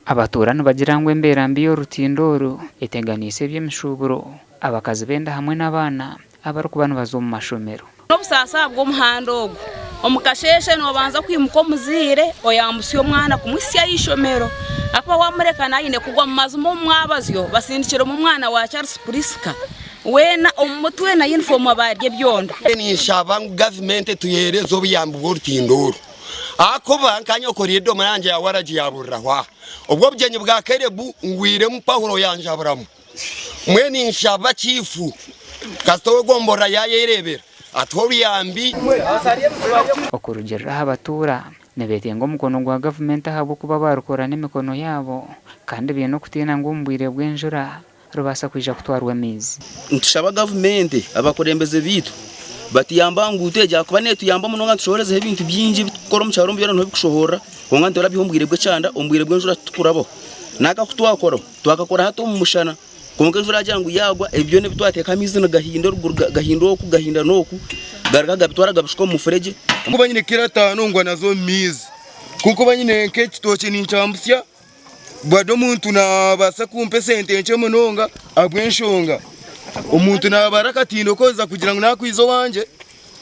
Abatuura nibagira ngu embeera mbi y'orutindo oru eteganiise eby'emishuuburo, abakazi b'enda hamwe n'abaana abarikuba nibaza omu mashomero. N'obusaasi ahabw'omuhanda ogu. Omu kasheeshe noobanza kwimuka omuzaire oyambutsya omwana kumuhitsya aha ishomero ahakuba waamureka naaba aine kugwa omu mazima omu mwabazyo basindikiremu omwana wa Charles Prisca weena omu mutwe na yunifoomu aba ari ebyondo. Ninshaba ngu gavumenti etuheereze obuyambi bw'orutindo oru ahakuba nka nyoko edomora yangye ya waragi yaburiraho aha. Obwo obugyenyi bwa Caleb ngwiremu Paulo yanjaburamu. Mbwenu ninshaba chiifu kasita ow'egomborora yaayereebera atuhe obuyambi. Okurugiirira aha batuura, nibeetenga omukono gwa gavumenti ahabw'okuba baarukora n'emikono yaabo kandi baine okutiina ngu omu bwire bw'enjura rubaasa kwija kutwarwa amaizi. Nitushaba gavumenti, abakurembeze baitu batuyambe aha nguuto egi ahakuba netuyamba munonga nitushohorezaho ebintu bingi ebitukukora omu kyaro byona niho bikushohorera kwonka niturabyaho omu bwire bw'ekyanda omu bwire bw'enjura titukurabaho n'aka ku twakora twakakora hati omu mushana kwonka enjura yagira ngu yaagwa ebi byona ebi twateeka amaizi nigahinda eruguru gahinda oku gahinda n'oku garuga gabitwara gabishuka omu mufuregye. Ku nkuba nyine kiro ataano ngwa nazo omu maizi, ku nkuba nyine nk'ekitookye ninkyambutsya Bwade omuntu naabaasa kumpa esente nkye munonga ahabw'enshonga omuntu naabara akatindo koza kugira ngu naakwiza owangye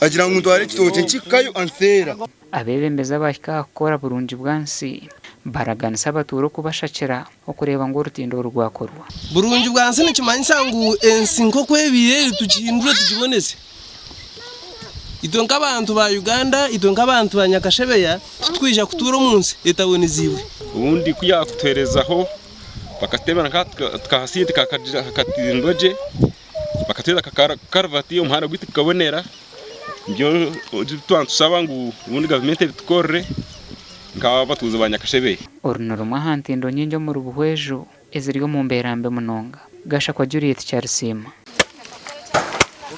agira ngu ntware ekitookye nkihikayo anseera. Abeebembezi abahika aha kukora burungi bwansi baraganisa abatuura okubashakira okureeba ngu orutindo oru rwakorwa. Burungi bwansi nikimanyisa ngu ensi nk'oku ebaire eri tugihindure tugiboneze. Itwe nk'abantu ba Uganda, itwe nk'abantu ba Nyakashebeya titwija kutuura omu nsi etaboneziibwe. Obundi ku yaakutuheerezaho bakatutembera tukahasindika hakatindwa gye, bakatuheereza nka karuvati omuhanda gwaitu gukabonera, nibyo twaba nitushaba ngu obundi gavumenti ebitukorere nk'abatuuzi ba Nyakashebeya. Oru ni rumwe aha ntindo nyingi omuri Buhweju eziri omu mbeera mbi munonga. Gashakwa Juliet Kyarisiima.